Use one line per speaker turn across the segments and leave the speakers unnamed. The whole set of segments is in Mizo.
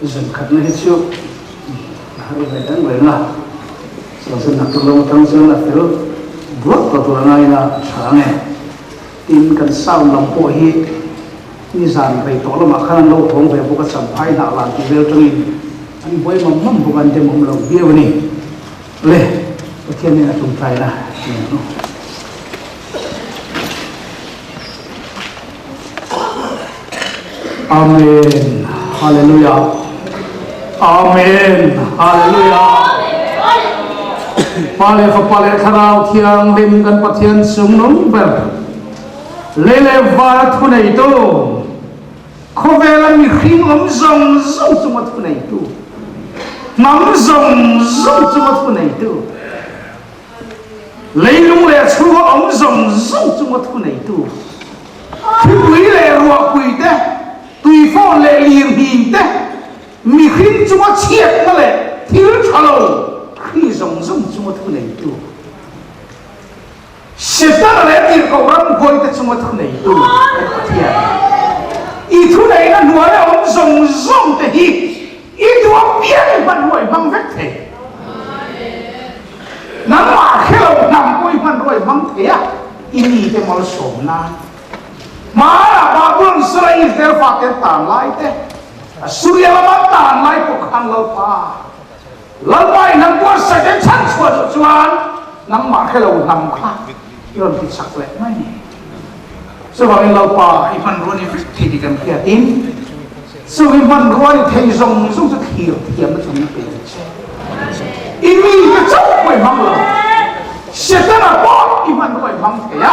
Zan khatna hi chu a har ve reng reng a, chuan zan naktuk lam atang chuan a fel duak tawh tur a ngaiin a tha ang e. Tin, kan sound lam pawh hi nizan rei tawh lamah khan an lo hawng ve bawk a, champhai hnah lan tih vel tangin an buai mam mam bawk a, an demawm lo viau a ni. Le, Pathian nen a tumtaina ni ang u. Amen Hallelujah Amen Hallelujah Pa leh Fapa leh Thlarau Thianghlim kan Pathian chungnung ber lei leh vana thuneitu khawvela mihring awm zawng zawng chunga thuneitu hnam zawng zawng chunga thuneitu Leilung leh chhunga awm zawng zawng chunga thu neitu, thlipui leh ruahpui te, tuifawn leh lirhing te, mihring chunga chhiatna leh thil tha lo hri zawng zawng chunga thu neitu, Setana leh tirhkoh ramhuaite chunga thu neitu kan Pathian. I thuneihna hnuaia awm zawng zawng te hi I duh piang i hmanrua i hmang vek thei. Nangmah hre lo hnam pawh i hmanrua i hmang thei a, i mite malsawm nan. Hmanah Babylon sala Israel fate an tan lai te, Assuria lama an tan lai pawh khan Lalpa, Lalpa in an buatsaih te chhan chhuah duh chuan nangmah hre lo hnam kha i rawn ti chak leh mai ni. Chuvangin Lalpa i hmanrua ni vek thei tih kan hriatin, Chu i hmanrua ni thei zawng zawng chu thlir thiamna chu min pe ang che. I mite chauh pawh i hmang lo, Setana pawh i hmanrua i hmang thei a.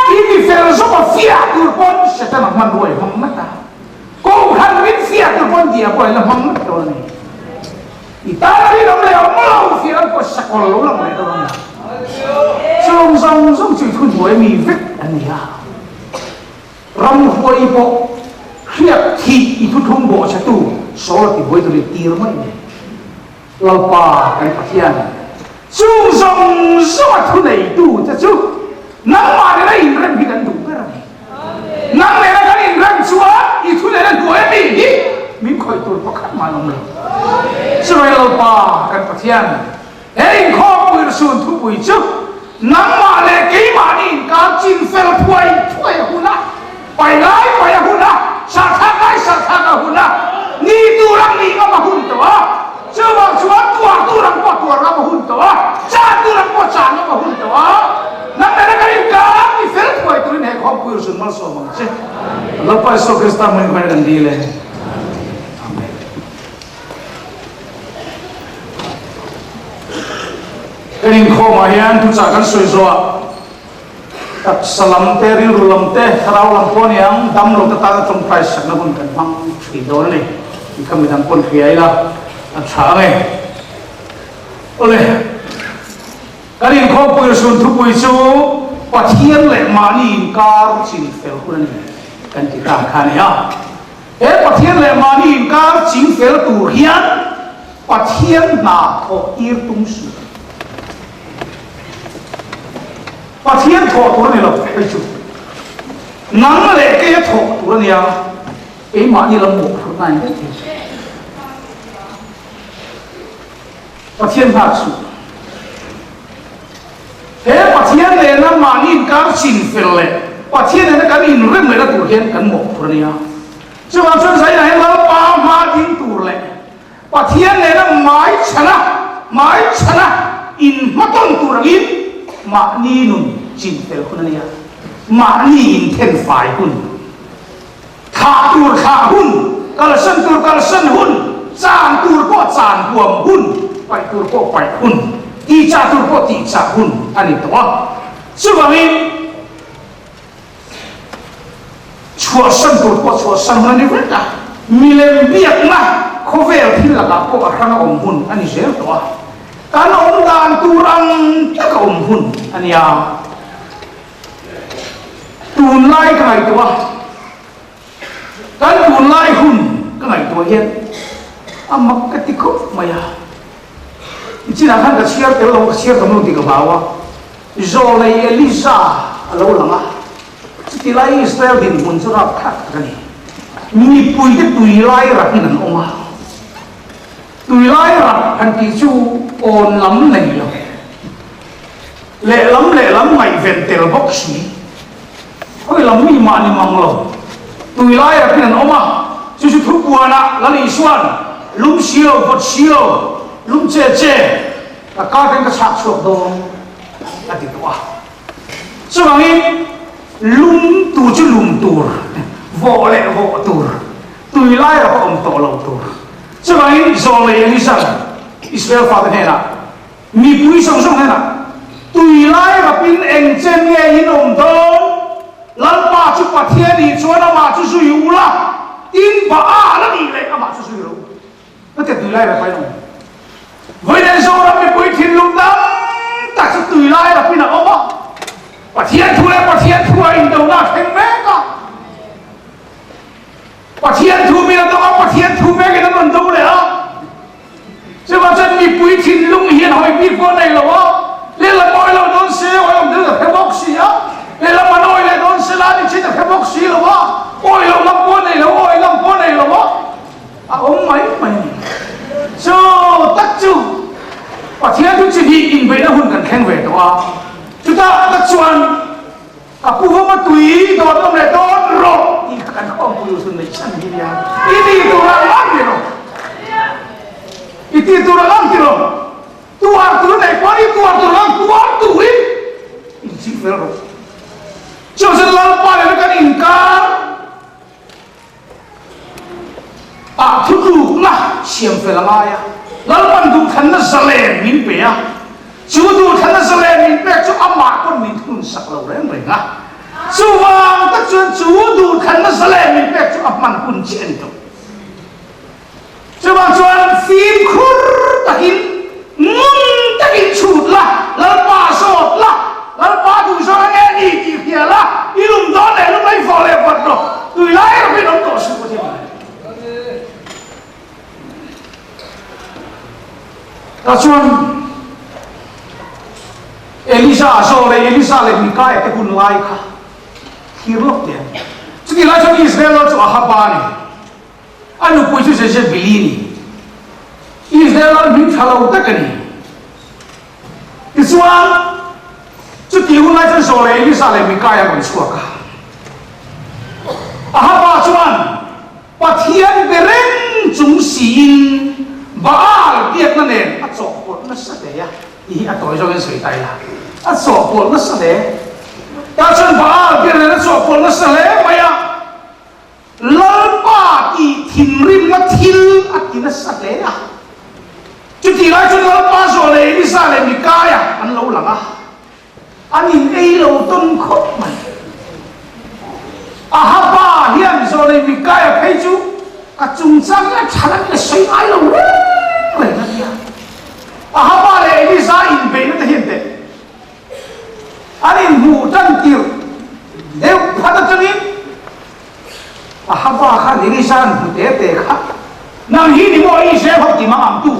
I mi fel zawk a fiah tur pawn Setana hmanrua i hmang ngat a. Kohhran min fiah tur pawn dia pawh i la hmang ngat dawn a ni. I tan rinawm leh awm lo fiah an pawh sakawlh lo lang leh dawn a ni. Chung zawng zawng chu i thuhnuai mi vek an ni a. Ramhuai pawh hriat thih i thuthlung bawh chhetu Saul a tibuai tur i tir mai ni. Lalpa kan Pathian, chung zawng zawnga thuneitu che chu nangmah nena inrem hi kan duh ber a ni. Nang nena kan inrem chuan i thuneina hnuai ami hi min khawih tur pakhat mah an awm lo. Chuvangin Lalpa kan Pathian, He inkhawmpui sun thupui chu nangmah leh keimahni inkar chin fel thuai thuai a hun a, pai lai pai a hun a, sarthlak lai sarthlak a hun a, ni tur ang nih ngam a hun tawh a, chuvang chuan tuar tur ang pawh tuar ngam a hun tawh a, chan tur ang pawh chan ngam a hun tawh a, nang nena kan inkar ti fel thuai turin he khawmpui sun malsawm ang che. Lalpa Isua Krista hming hmai kan dil e. Amen. Kan inkhawmah hian thuchah kan sawi zawhah taksa lam te, rilru lam te, thlarau lam pawh a ni ang, dam lo te tana tawngtai sakna hun kan hmang thei dawn a ni tih kha midang pawn hria ila a tha ang e. Awle, kan inkhawmpui sun thupui chu Pathian leh mahni inkar chin fel hun a ni kan ti ta kha a ni a. He Pathian leh mahni inkar ching fel tur hian Pathian hna thawh tir tum suh. Pathian thawh tur a ni lo, hei chu nang leh keia thawh tur a nia, keimahni lam mawhphurhna a ni daih thei suh. Pathian nghak suh. He Pathian nena mahni inkar chin fel leh Pathian nena kan inrem lehna tur hian kan mawhphur a nia. Chuvang chuan Zaina hian Lalpa hma ding tur leh Pathian nena mai chhana mai chhana inhmatawn tur angin mahni nun chin fel hun a nia. Mahni inthen fai hun. Thlah tur thlah hun, kalsan tur kalsan hun, chan tur pawh chan huam hun, paih tur pawh paih hun, tihchah tur pawh tihchah hun a ni tawh a. Chuvangin chhuahsan tur pawh chhuahsan hun a ni vek a, milem biakna khawvel thil lakah pawh a hrang a awm hun a ni zel tawh a, kan awm dan tur ang taka awm hun a nia. Tunlai ka ngaihtuah a, kan tunlai hun ka ngaihtuah hian a mak ka ti khawp mai a. I chinah khan ka chhiar tel lo, ka chhiar tam lo tih ka hlau a. Zawlei Elisa a lo lang a, chuti lai Israel dinhmun chu rapthlak tak a ni. Mipuite tui lai rapin an awm a, tui lai rap han tih chu awn lam nei lo, lehlam lehlam ngaihven tel bawk si, khawi lam mi mah ni mang lo, tui lai rapin an awm a, chu chu thupuanah Lal Isua'n lum si lo, vawt si lo, lum che che, ka kar ten ka chhak chhuak dawn a ti tawh a. Chuvangin lum tur chu lum tur, vawh leh vawh tur, tui lai rapa awm tawh lo tur. Chuvangin Zawlei Elisa'n Israel fate hnenah, mipui zawng zawng hnenah, Tui lai rapin eng chen nge in awm dawn? Lalpa chu Pathian nih chuan amah chu zui ula, tin Baal a nih leh amah chu zui ro. Ka ti tui lai rap in awm. Vawiin Zoram mipui thinlung tam tak chu tui lai rap in a awm a. Pathian thu leh Pathian thu a indona a thleng mek a. Pathian thu min a dawng a, Pathian thu vekin an rawn do leh a. Chuvang chuan mipui thinlung hian hawi bik pawh a nei lo a, lehlam awi lo dawn se awi awm deuh a hre bawk si a, lehlam an awi leh dawn se la ni chin a hre bawk si lo a, awi lo lam pawh a nei lo, awi lam pawh a nei lo a. A awm mai mai a ni. Chu tak chu Pathian chu chi hnih inbeihna hun kan thleng ve tawh a. Chutah tak chuan ka pu vawma tui dawt awm leh dawn rawh tih kha kan khawmpui u sun neih chhan hi nia. I ti tur ang ang ti rawh. I ti tur ang ang ti rawh. Tuar tur neih pawh i tuar tur ang tuar turin inching fel rawh. Chu chuan Lalpa leh kan inkar Ah thutlukna siam fel a ngai a, Lalpan duhthlanna zalen min pe a, chu duhthlanna zalen min pek chu amah pawn min thunun sak lo reng reng a, chuvang tak chuan chu duhthlanna zalen min pek chu a hman hun chiah a ni tawh. Chuvang chuan fimkhur takin ngun takin chhut la, Lalpa zawt la, Lalpa duh zawng enge a ni tih hria la, i lum dawn leh lum la i vawh leh vat rawh, tui lai erawhin awm tawh suh Pathian in. Tah chuan Elija zawh leh Elija leh Mikaia te hun lai kha thlir lawk teh ang. Chutih lai chuan Israel lal chu Ahaba a ni. A nupui chu Jezebeli a ni. Israel ram hming tha lo tak a ni. Tichuan, chutih hun lai chuan Zawlei Elisa leh Mikaia an rawn chhuak a. Ahaba chuan Pathian be reng chung siin Baal biakna nen a chawhpawlh nasa hle a, tih hi a tawi zawngin sawi ta ila. A chawhpawlh nasa hle. Tah chuan Baal biakna nen a chawhpawlh nasa hle mai a. Lalpa tih thinrimna thil a ti nasa hle a. Chutih lai chuan Lalpa zawh leh Elisa leh Mikaia an lo lang a, an in ei lo tawn khawp mai. Ahaba hian zawh leh Mikaia phei chu ka chungchang a tha la ni sawi ngai lo reng reng a nia. Ahaba leh Elisa inbeihna te hian teh An inhmuh tan tirh deuh phat atangin Ahaba khan Elisa an hmu te te kha, Nang hi ni maw Israel ho ti mang ang tu?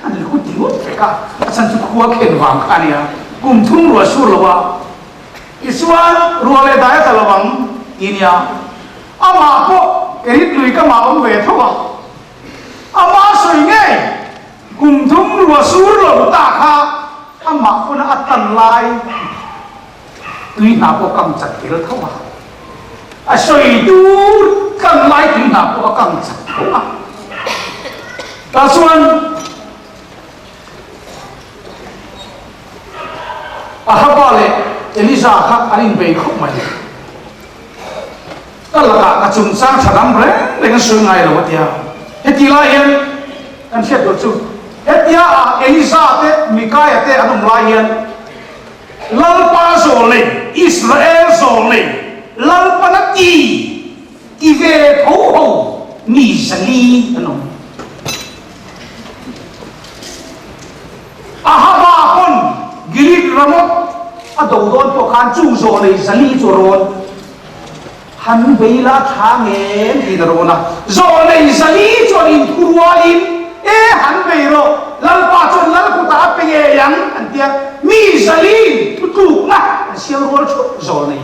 An lo ti ngawt vek a, a chhan chu khua khen vang kha a nia, kum thum ruah sur lo a, tichuan ruah leh dai a tla lo ang ti nia, amah pawh Kerit lui ka mah awm ve tho a, amah sawi ngei kum thum ruah sur lo ta kha Amah huna a tan lai tui hna pawh kang chat tel tho a, a sawi tur tan lai tui hna pawh a kang chat tho a. Tah chuan Ahaba leh Elija kha an inbei khawp mai. Ka lakah ka chungchang tha dam reng reng a sawi ngai lo a ti a. Heti lai hian kan hriat tur chu hetia ah Elisa te Mikaia te an awm lai hian Lalpa zawlnei, Israel zawlnei, Lalpana ti ti ve tho ho mi zali an awm. Ahaba pawn Gilead Ramoth a do dawn pawh khan chu zawlnei zali chu a rawn. Han bei la tha ngem tiin a rawn a. Zawlnei zali chuan inthu rualin, E han bei rawh, Lalpa chuan lal kutah a pe ngei ang, an ti a. Mi zaliin thutlukna an siam rual thup zawlnei.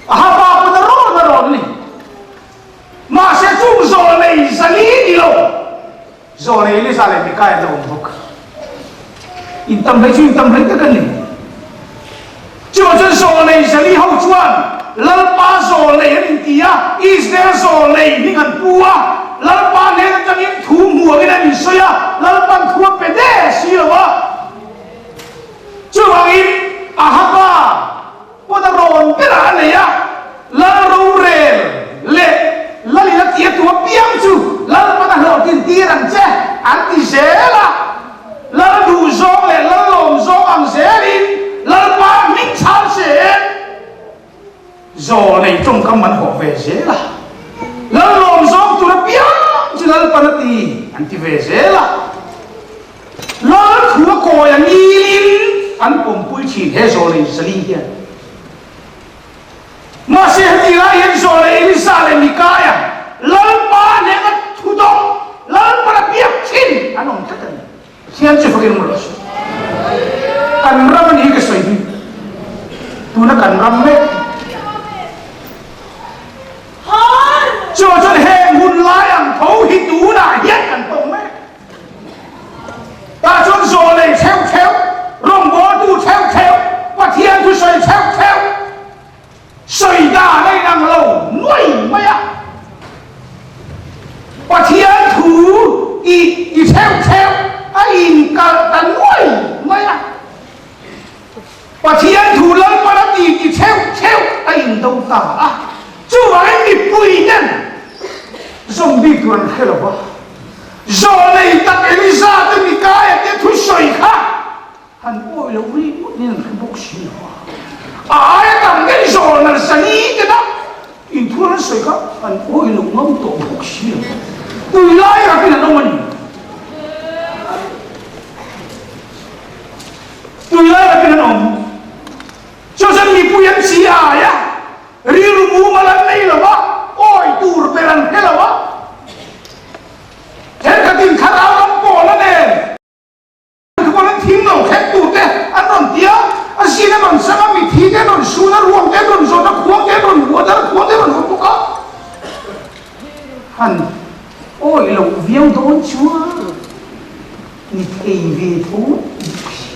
Ahaba pawn a rawn a rawn a ni. Mahse chung zawlnei 400 ni lo, zawlnei Elisa leh Mikaia an la awm bawk. Intam hlei chu intam hlei tak an ni. Chuvang chuan zawlnei 400 ho chuan Lalpa zawlnei an inti a, Israel zawlnei hming an pu a, Lalpa hnen atangin thu hmuangin an insawi a, Lalpan thu a pe der si lo a. Chuvangin Ahaba pawn a rawn berah a nei a, Lal rorel leh Lalin a ti a tu apiang chu Lalpan a hlawhtlin tir ang che an ti zel a, Lal duhzawng leh Lal lawmzawng ang zelin Lalpa hming chhal se en. Zawlnei tawngkam an hawh ve zel a, Lal lawmzawng tur apiang chu Lalpan a ti an ti ve zel a. Lal thu a kawi a ngilin an pawmpui thin he zawlnei 400 hian. Mahse heti lai hian zawlnei Elisa leh Mikaia Lalpa hnena thu dawng Lalpan a biak thin an awm tlat a ni. Pathian chu fakin awm rawh se. Kan ram a ni hi ka sawi hi. Tuna kan ram mek hi. Chuvang chuan heng hun lai ang tho hi tunah hian kan tawng mek. Tah chuan zawlei theuh theuh, rawngbawltu theuh theuh, Pathian thusawi theuh theuh sawi dan a inang lo nuai mai a. Pathian thu i ti theuh theuh a inkalh ta nuai mai a. Pathian thu Lalpan a ti ti theuh theuh a indo ta a, chuvangin mipui ten zawm bik tur an hre lo va. Zawlnei tak Elisa te Mikaia te thusawi kha han awih loh ri ngawt in an hre bawk si lo a. A aia tam daih zawlna 400 te dah inthu an sawi kha an awih loh ngam tawh bawk si lo. Tui lai rakin an awm a ni. Tui lai takin an awm. Chu chuan mipui an chi ai a, rilru mumal an nei lo a, awi tur ber an hre lo a. Thenkhatin thlarau ram pawla nen thu an thim lo khet tur te an rawn ti a, a zin an rawn chang a, mithi te an rawn sun a, ruang te an rawn zawn a, khuang te an rawn huat a, khuang te an rawn hawn bawk a. Han awi loh viau dawn chuan. Ni thei ve tho bawk si.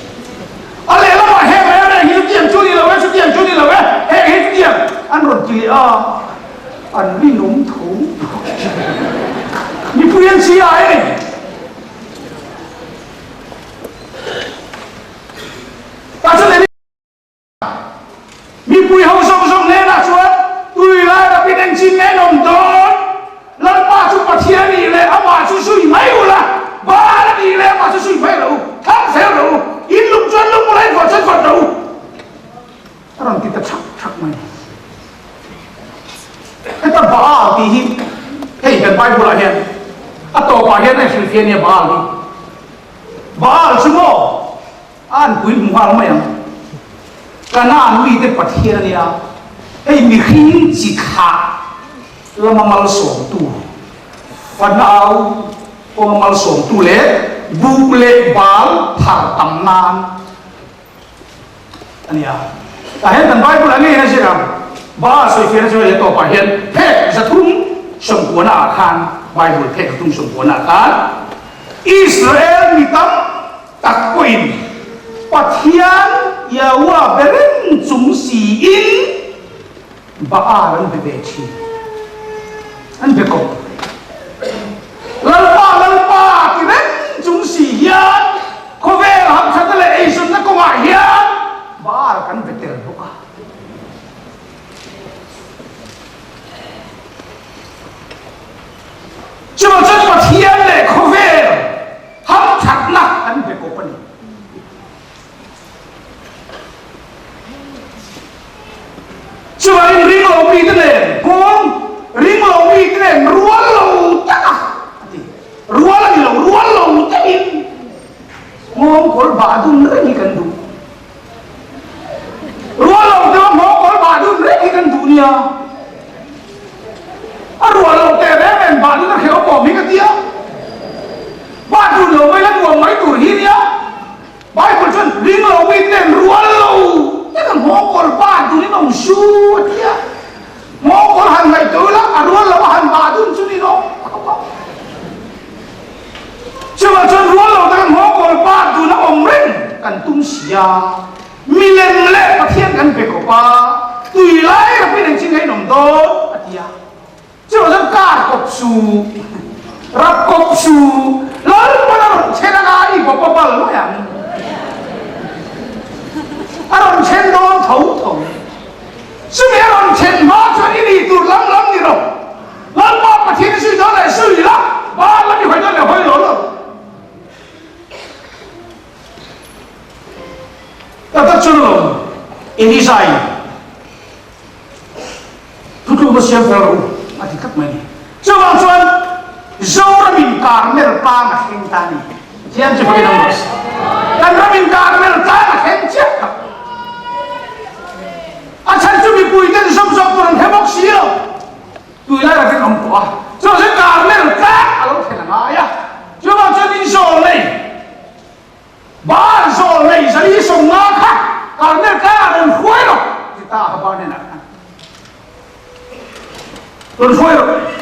A lehlamah heng reng reng hi chutiang chu ni lo e, chutiang chu ni lo e, heng hi chutiang an rawn ti leh a, an rinawm tho bawk si. Mipui an chi ai a ni. Tah chuan Mipui ho zawng zawng hnenah chuan tui lai rapin engchin nge an awm dawn? Lalpa chu Pathian nih leh amah chu zui mai u la, Baal a nih leh amah chu zui mai rawh u, thlang fel rawh u, in lung chuan lung ula, in vawt chuan vawt rawh u, a rawn ti ta thak thak mai. Heta Baal tih hi hei kan Bible-ah hian a tawpah hian a inhrilhfiah nia Baal hi. Baal chu maw? A an pui hmu nghal mai ang. Kanaan mite Pathian a nia, hei mihring chi thlah lama malsawmtu, fanau kawnga malsawmtu leh buh leh bal phar tam nan a nia. Tah hian kan Bible ah ngei hian a ziak ang, Baal sawifiahna chu hei a tawpah hian phek 390 ah khan, Bible phek 390 ah khan Israel mi tam Tak pawhin Pathian Yahweh be reng chung siin Baal an be ve thin. An be kawp. Lalpa, Lalpa ti reng chung si hian khawvel hamthatna leh eizawnna kawngah hian Baal kan be tel bawk a. Chuvang chuan Pathian leh khawvel Hamthatna an be kawp a ni. Chuvangin ring lo mite nen kawng ring lo mite nen rual lo taka a ti. Rual a ni lo, rual lo takin nghawng kawl bah dun reng hi kan duh. Rual lo deuha nghawng kawl bah dun reng hi kan duh nia. A rual lo teh reng reng bah dun a hreh awm hi ka tia. Bah dun lo mai la nuam mai tur hi nia. Bible chuan ring lo mi ten rual lo taka nghawng kawl bah dun in awm su a tia. Nghawng kawl han ngaihtuah ila. a rual lo a han bah dun chu ni lo khawp a. Chuvang chuan rual lo taka nghawngkawl par dun a awm reng kan tum si a, milem leh Pathian kan be kawp a, tui lai rapin engchin nge in awm dawn a ti a. Chuvang chuan kar kawp su, rap kawp su, Lalpan a rawn then anga i bawp a bal mai ang. A rawn then dawn tho tho. Chumi a rawn then hma chuan i nih tur lam lam ni rawh. Lalpa Pathian i zui dawn leh zui la, Baal lam i hawi dawn leh hawi lo lo. Tak tak chuan alawm, Elizai. Thutlukna siam fel rawh u a ti tlat mai a ni. Chuvang chuan Zoramin Karmel tlang a thleng ta a ni. Thiam chu fakin awm rawh se. Kan ramin Karmel tlang a thleng chiah tak. A chhan chu mipui ten zawm zawk tur an hre bawk si lo. Tui lai rakin awm tawh a. Chuvang chuan Karmel tlang a lo thlen a ngai a. Chuvang chuan in zawl nei. Baal zawl nei zali 50 kha Karmel tlangah rawn hruai rawh ti ta Ahaba hnenah khan rawn hruai rawh.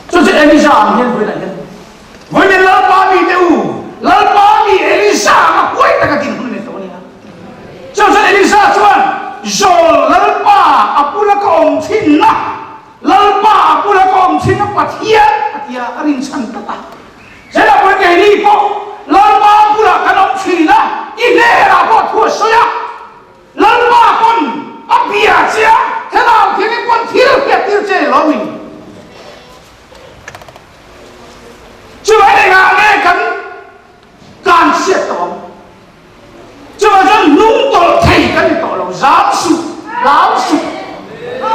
Chu chu Elisa ang hian vawiinah hian vawiin Lalpa mi te u, Lalpa mi Elisa anga huai taka din hun a nei tawh a nia. Chu chuan Elisa chuan zawl Lalpa a bula ka awm thinna Lalpa a bula ka awm thin a Pathian a tia a rinchhan tlat a. Zela pawhin keini pawh Lalpa bulah kan awm thin a, i hnenah pawh thu a sawi a. Lalpa pawn a bia che a, thlarau thiangin pawn thil hriat tir che ni lo min. Chuvang engah nge kan tlanchhiat tawh ang? Chuvang chuan hnung tawlh thei kan ni tawh lo, zam suh, hlau suh.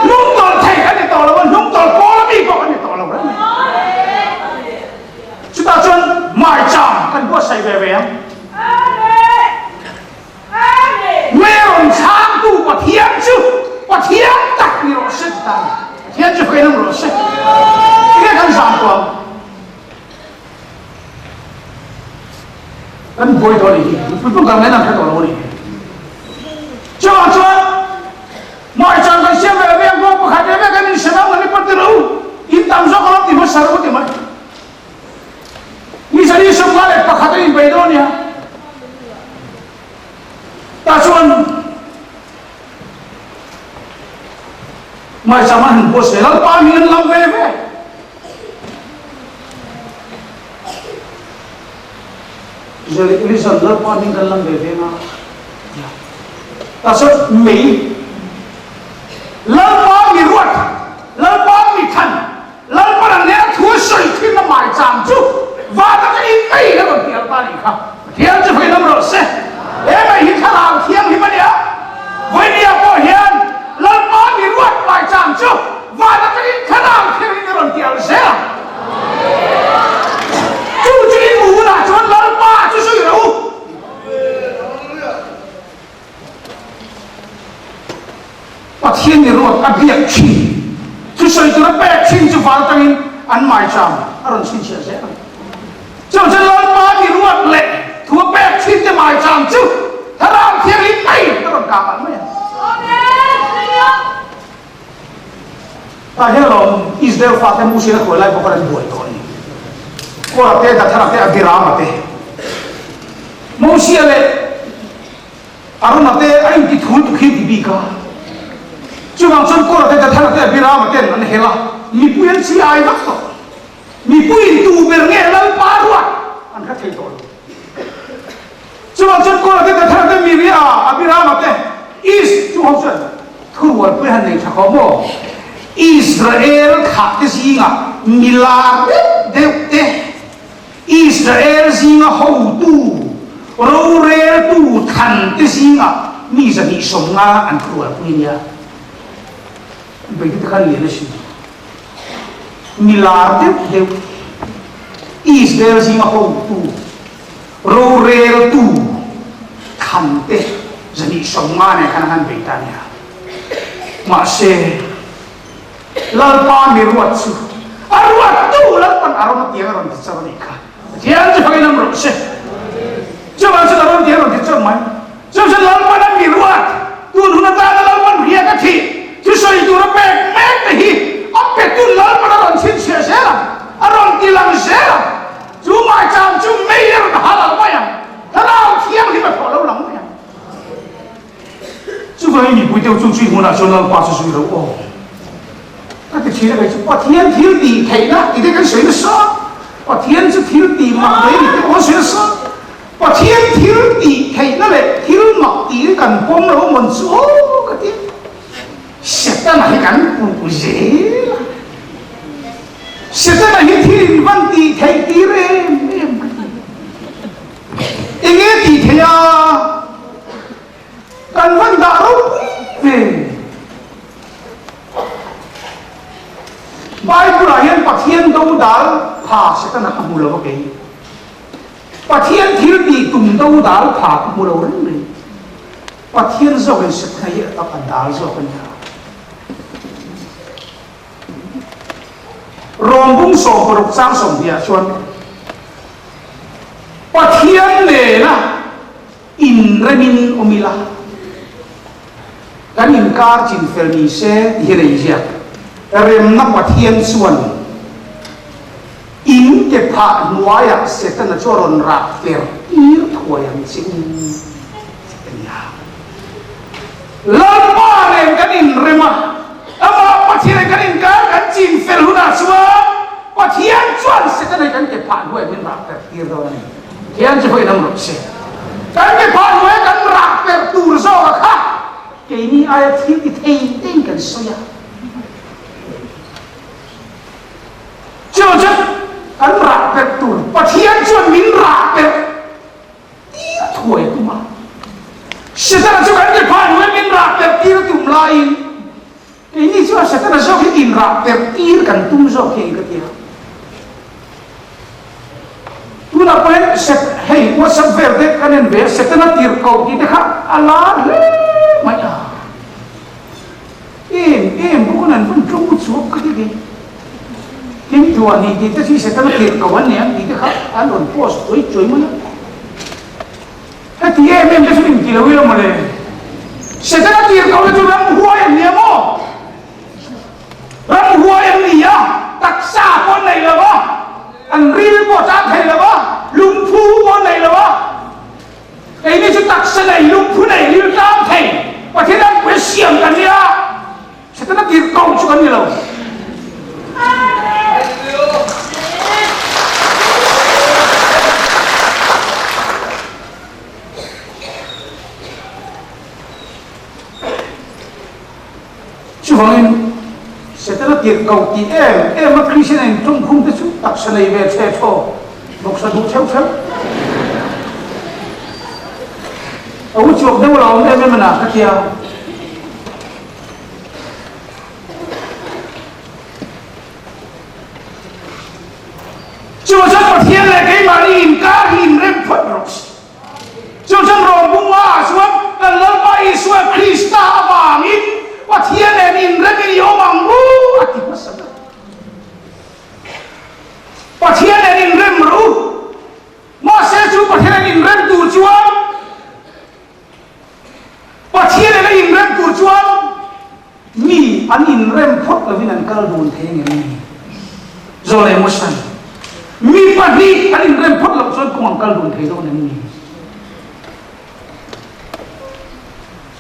Hnung tawlh thei kan ni tawh lo a, hnung tawlh pawl a mi pawh kan ni tawh lo reng mai. Chutah chuan maicham kan buatsaih ve ve ang. Nge rawn chhangtu Pathian chu Pathian tak ni rawh se ti ta a ni. Pathian chu hruai lam rawh se. Tinge kan zam tawh ang? Kan buai tawh a nih hi, mipui pawh kan ngaihna an hre tawh lo a nih hi. Chuvang chuan Maichang kan siam ve ve ang pawh pakhat ve ve kan insem ang an ni pawh ti rawh u, in tam zawk alawm ti hmasa rawh u ti mai. Ni 31 a inbei dawn a nia. Tah chuan Maichang an han buatsaih Lalpa hming an lam ve ve. Elizan Lalpa hming kan lam ve ve nga tia. Tah chuan mei Lalpa mi ruat, Lalpa mi thlan, Lalpa ran nena thu a sawi thinna maicham chu van atangin mei a rawn hnial ta nih kha. Pathian chu hruai lam rawh se. He mei hi thlarau thianghlim a nia. Vawinia pawh hian Lalpa mi ruat maicham chu van atangin thlarau thianghlim a rawn hnial zel ang. Chu chu i hmuh hunah chuan Lalpa chu zui rawh u. Pathian ni ruat a biak thin, thusawi tur a pek thin chu val atangin an maicham a rawn chhinchhiah zel ang. Chuvang chuan Lalpa ni ruat leh thu a pek thin te maicham chu Thlarau Thianghlim mai a rawn kah palh mai ang. Tah hian alawm Israel fate Mosian a hruai lai bawk a an buai tawh a ni. Kora te, Dathana te, Abirama te, Mosia leh Arona te a inti thul tuk hi ti bik a. Chuvang chuan Kora te, Dathana te, Abirama ten an hel a, mipui an chi ai vak tawh. Mipuiin tu ber nge Lalpa ruat an hre thei tawh lo. Chuvang chuan Kora te, Dathana te, Miria, Abirama te, Is chu ho chuan thurualpui han nei tha khawp maw? Israel thlah te zingah milar deuh deuh te, Israel zinga hotu, roreltu thlan te zingah mi 250 an thurualpui nia. Beihte te khan lian a si. Mi lar deuh deuh, Israel zinga hotu, roreltu thlan te 250 nen khan an han bei ta nia. Mahse, Lalpa mi ruat chu a ruattu Lalpan a rawn tiang a rawn ti chauh a nih kha. Pathian chu fakin awm rawh se. Chuvang chuan a rawn tiang a rawn ti chauh mai. Chu chu Lalpan a mi ruat, tun hun atana Lalpan hriat a thih. Thusawi tur a pek mek te hi a petu Lalpan a rawn chhinchhiah zel ang, a rawn ti lang zel ang. Chu maicham chu mei a rawn hal ang mai ang, Thlarau Thianghlim a thawh lo lang mai ang. Chuvangin mipui deuh chu chui hmunah chuan Lalpa chu zui lo aw. Ka ti thin a kei chu Pathian thil tih theihna tih te kan sawi nasa, Pathian chu thil tih mak mai ni te pawh kan sawi nasa. Pathian thil tih theihna leh thil mak tih hi kan pawm lo mawn chu aw ka ti a. Setana hi kan puh zel a. Setana hi thil in van tih theih tir em em ka ti. Enge tih theih a? Kan van dah ropui ve. Bible ah hian Pathian dodal pha Setana ka hmu lo a kei. Pathian thil tih tum dodal pha ka hmu lo reng reng. Pathian zawkin Setana hi a tak a dal zawk a nia. Rawmbung 16 chang 20 ah chuan Pathian nena inremin awm ila, kan inkar chin fel ni se tih hian a inziak. Remna Pathian chuan in ke phah hnuaiah Setana chu a rawn rah per tir thuai ang che u tih a ni a. Lalpa nen kan inrem a, amah Pathian nen kan inkar kan chin fel hunah chuan Pathian chuan Setana hi kan ke phah hnuaiah min rah per tir dawn a ni. Thian chu hawi lam rawh se. Kan ke phah hnuaia kan rah per tur zawka kha keini aia thil ti thei tein kan sawi a. Chu chu kan rah per tur Pathian chuan min rah per tir thuai a tum a. Setana chu kan ke phah hnuaia min rah per tir a tum laiin keini chuan Setana zawk hi inrah per tir kan tum zawk hi ka ti a. Tunah pawh hian Set hei WhatsApp vel te kan en ve a, Setana tir ko tih te kha a lar hle mai a. Em em bawk an van ṭawng chhuak ka ti ve. Tin thuah ni tih te chu Setana tir ko an nia tih te kha an rawn post chuai chuai mai a. Heti em em te chu inti lo ila mawle. Setana tir ko te chu ramhuai an nia maw? Ramhuai an ni a, taksa pawh an nei lo va, an ril pawh a tan thei lo va, lungphu pawh an nei lo va. Keini chu taksa nei, lungphu nei, ril tan thei Pathian an pui siam kan nia, Setana tirhkoh chu kan ni lo. Chuvangin, Setana tirhkoh tih em em a Kristian a inṭawngkhum te chu taksa nei ve chhe thaw bawksa duh theuh theuh. A u chuak deuh lo awm em em a na ka tia. Chu chuan Pathian leh keimahni inkar hi inrem phawt rawh se. Chu chuan Rawmbung ah chuan kan Lalpa Isua Krista avangin Pathian nen inremin i awm ang u a ti hmasa ber. Pathian nen inrem rawh u. Mahse chu Pathian nen inrem tur chuan Pathian nen a inrem tur chuan Mi an inrem phawt lovin an kal dun thei ang em ni? Zawlei Mosan, Mi pahnih an inrem phawt loh chuan kawng an kal dun thei dawn em ni?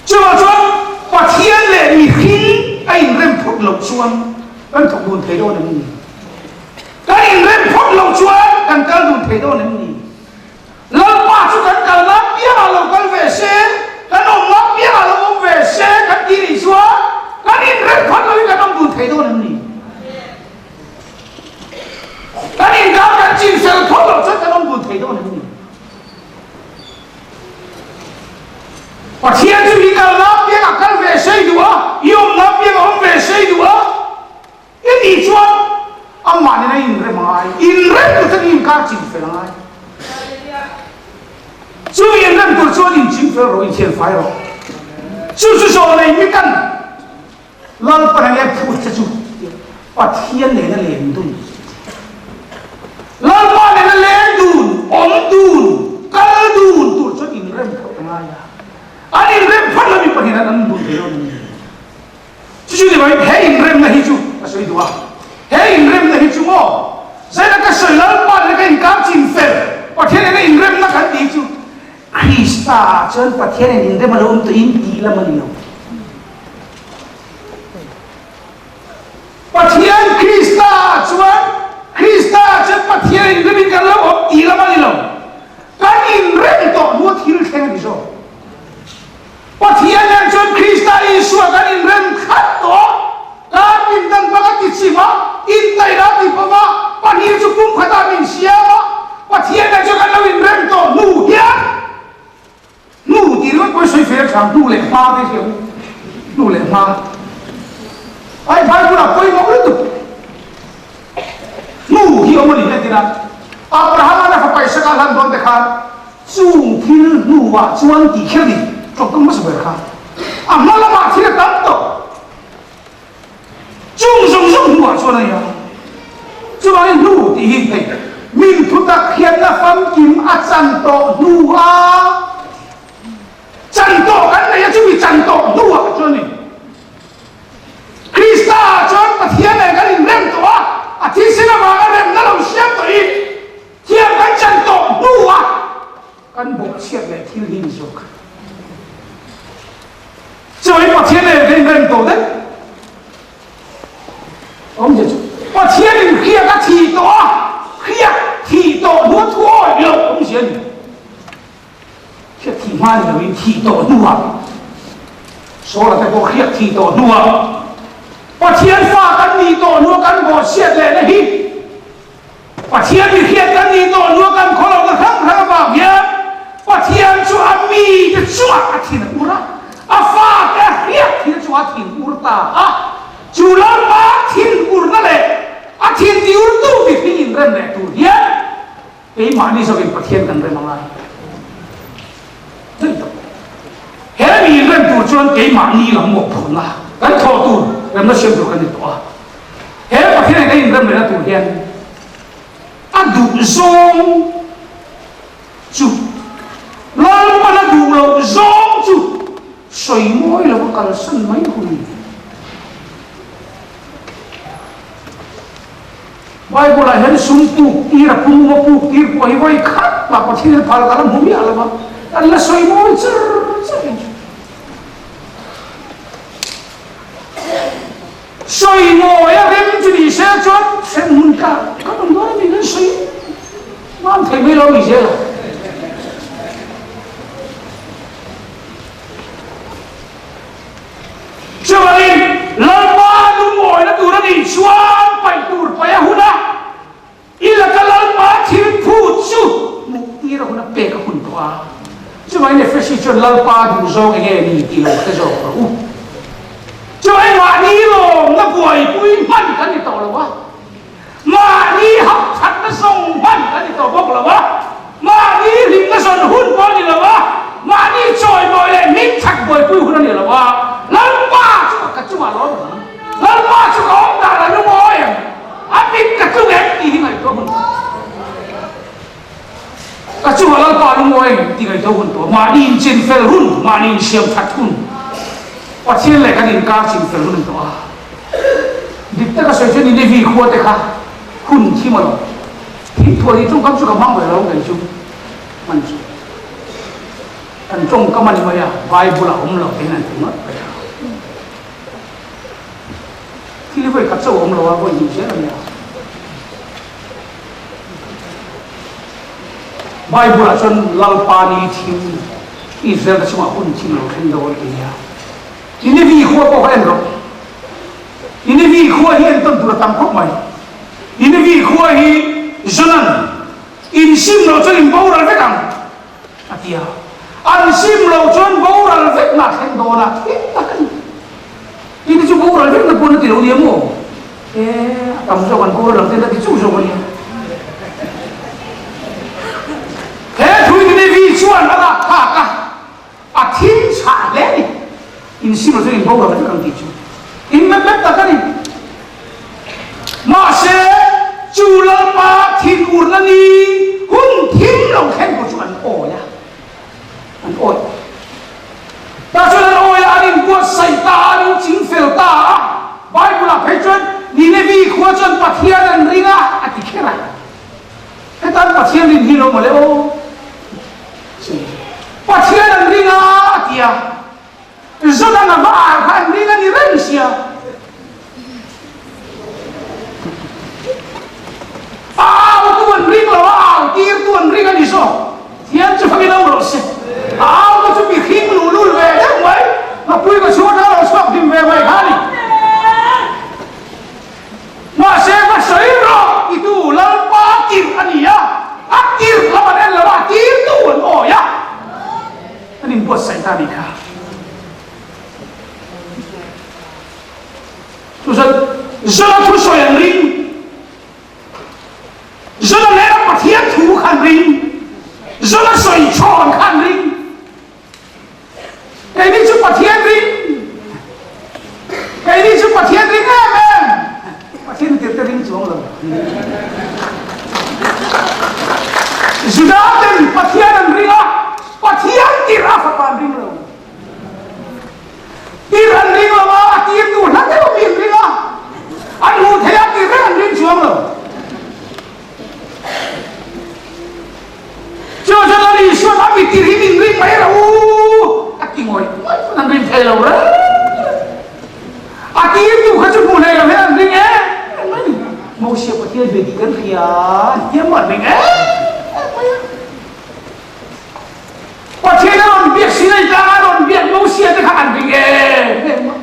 Chuvang chuan Pathian leh mihring a inrem phawt loh chuan kan thawk dun thei dawn em ni? Kan inrem phawt loh chuan kan kal dun thei dawn em ni? Lalpa chu kan kalna piangah lo kal ve se, kan awmna piangah lo awm ve se kan tih nih chuan kan inrem phat loin kan awm dun thei dawn em ni? Kan inkar kan chin fel phawt loh chuan kan awm dun thei dawn em ni? Pathian chu i kalna piangah kal ve se i duh a, i awmna piangah awm ve se i duh a, I tih chuan amah nen a inrem a ngai, inrem tur chuan i inkar chin fel a ngai. Chu inrem tur chuan inching fel rawh, inthian fai rawh. Chu chu zawh nei mi kan Lalpan a nge phut che chu Pathian nena len dun. Lalpa nena len dun, awm dun, kal dun tur chuan inrem phawt a ngai a. An inrem phawt lo mi pahnih an awm dun thei lo a ni. Chu chu. inremna hi chu maw? Zaina ka sawi Lalpa nena ka inkar chin fel, Pathian nena inremna kan tih hi chu Krista ah chuan Pathian nen inrem a lo awm tawh in tih lam a ni lo. Pathian Krista ah chuan Krista ah chuan Pathian inremin kan lo awm tih lam a ni lo. Kan inrem tawh hnu a thil thleng a ni zawk. Pathian nen chuan Krista Isua kan inrem khat tawh a, kan pindan bang a tichim a, intaihna a ti pawm a, pahnih chu pumkhatah min siam a, Pathian nen chuan kan lo inrem tawh hnu hian hnu tih ringawt pawh hi sawi fel a tha, hnu leh hma te hi ang, hnu leh hma. Ai Bible ah pawimawh lutuk. Hnu hi awm a ni entir a, Abraham-a fapa Isaka a hlan dawn te khan Chung thil hnuah chuan tih kher ni tawngkam hmasa ber kha a hma lamah thil a tam tawh. Chung zawng zawng hnuah chuan a ni a. Chuvangin hnu tih hi hei min thutak hianna famkim a chan tawh hnua chan tawh kan nei a, chumi chan tawh hnuah chuan a ni. Krista ah chuan Pathian nen kan inrem tawh a, a thisen avanga remna lo siam tawhin Thiam kan chan tawh hnua kan bawhchhiat leh thil hi ni zawk. Chuai Pathian nen kan inrem tawh daih. Awmzia chu Pathian in hriak a thih tawh a, hriak thih tawh hnu thu awih loh awmzia a ni. Hriak thih hma ni loin thih tawh hnuah Saula te pawh hriak thih tawh hnuah Pathian fa kan nih tawh hnua kan bawhchhiat lehna hi Pathian mi hriat kan nih tawh hnuah kan khawlawkna hrang hrang avang hian Pathian chu a mite chungah a thin a ur a, a fate a hriat thil chungah a thin ur ta a. Chu Lalpa thin urna leh a thin ti urtu mihring inrem leh tur hian keimahni zawkin Pathian kan rem a ngai. Daih tak. He mi inrem tur chuan keimahni lam mawhphurhna kan thawh tur remna siam tur kan ni tawh a. He Pathian in a inrem lehna tur hian a duh zawng chu Lalpan a duh loh zawng chu sawi mawi lo a kalsan mai hun a ni. Bible ah hian sum puk tir a pum a puk tir pawh hi vawi khat mah Pathian in phal ka la hmu miah lo va, kan la sawi mawi char char hi. Sawi mawi a rem chu ni se chuan hremhmun ka kan awm dawn a mi kan sawi mam thei mai lo mi zel a. Chuvangin Lalpa lungawina tur a nih chuan paih tur paih a hun a, I laka Lalpa thil phut chu hmuh tir a hun a pek a hun tawh a. Chuvangin Efesi chuan Lalpa duhzawng eng nge ni tih lo hre zawk rawh u. Chuvangin mahni lawmna buaipui hman kan ni tawh lo a, mahni hapthatna zawng hman kan ni tawh bawk lo a, mahni hlimna zawn hun pawh a ni lo a, mahni chawimawi leh hmingthat buaipui hun a ni lo a, Lalpa chu ka chungah lawm ang, Lalpa chu ka awm dan a lungawi ang. A mit ka tlung em tih hi ngaihtuah hun tawh. Ka chungah Lalpa lungawi em tih ngaihtuah hun tawh. Mahni inchin fel hun, mahni insiam that hun, Pathian leh kan inkar chin fel hun tawh a. Dik taka sawi chuan Ninevi khua te kha hun thim a lo. Thim thuah hi tawngkam chu ka hmang ve lo kei chu hman chu. Kan tawngkam a ni mai a, Bible a awm lo te hian an ti ngawt mai a. Thil hi vawi khat chauh a awm lo a, vawi hnih zel a nia. Bible ah chuan Lalpa ni thim Israel te chungah hun thim lo thleng dawn ti nia. Ninevi khua pawh kha en rawh. Ninevi khua hi entawn tur a tam khawp mai. Ninevi khua hi Jonan insim loh chuan in boral vek ang. A ti a, an sim lo chuan boral vekna a thleng dawn a, thil tak a ni. Tin chu boral vekna pawn a ti lo nia maw? E, a tam zawk an boral ang ten a ti chauh zawk a nia. He thui Ninevi chuan a lak phak a, a thim chhah hle a ni. In sim lo chuan in boral vek ang tih chu in mep mep tak a ni. Mahse, chu Lalpa thinurna ni hun thim lo thleng pawh chu an awi a, an awi. Tah chuan an awi a, an inbuatsaih ta a, an inching fel ta a. Bible-ah phei chuan Ninevi khua chuan Pathian an. lo mawle aw. Pathian an ring a a ti a, Zodang a va ar kha an ring a ni reng sia. A au tu an ring lo a, au tir tu an ring a ni zawk. Thian chu fakin awm rawh se. A au te chu mihring luhlul ve deuh mai, ngapui ka chhung atanga lo chhuak hlim ve mai kha a ni. Mahse va sawi rawh titu Lalpa tirh a ni a, a tirh lam an en lo a, a tirtu an awi a, an inbuatsaih ta a nih kha. Chuchuan Zona thusawi an ring. Zona leh Pathian thu kha an ring. Zona sawi chhawn kha an ring. Keini chu Pathian ring. Keini chu Pathian ring em em. Pathian tir te ring chuang lo. Juda ten Pathian an ring a, Pathian tir a fapa an ring lo. Tir an ring lo a, a tirtu hla deuh mi an ring a, an hmuh theih a tir reng an ring chuang lo. Chu chuan Lal Isuan a mi tir hi min ring mai rawh u a ti ngawih ngawih pawn an ring thei lo reng reng. A tirtu kha chu hmuh hlei lo hian an ring em em mai ni. Mosia Pathian ve tih kan hria an ti a maw an ring em em mai a. Pathian a rawn biak Sinai tlanga a rawn biak Mosia te kha an ring em em a.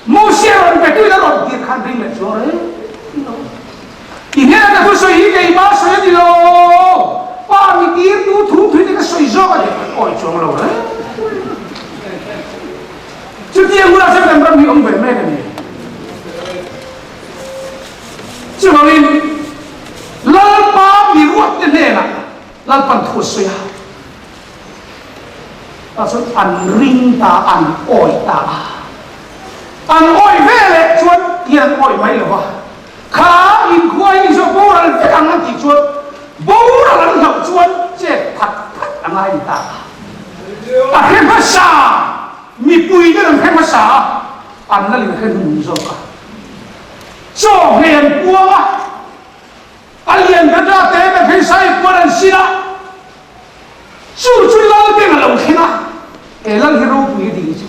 Mosia rawn betuin a rawn tir kha an ring leh chuang reng lo. Ti hnena ka thusawi hi keimah sawi a ni lo, Pa mi tirtu thu thui te ka sawi zawk a ni, an awi chuang lo reng reng. Chutiang hunah chuan kan ram hi awm ve mek a ni. Chuvangin Lalpa mi ruat te hnenah Lalpan thu a sawi a, tah chuan an ring ta a, an awi ta a. An awi ve leh chuan tian an awi mai lo va, kha inkhua hi Isua boral vek ang an tih chuan boral an hlauh chuan chet phat phat a ngai ni ta a. A hre hmasa, mipui ten an hre hmasa a, an la lin hre hnung zawk a. Chaw hei an puang a. A lian ber ta te ka thei sai puan an sin a, chu chu lal beng a lo thleng a, he lal hi ropui a ding chu.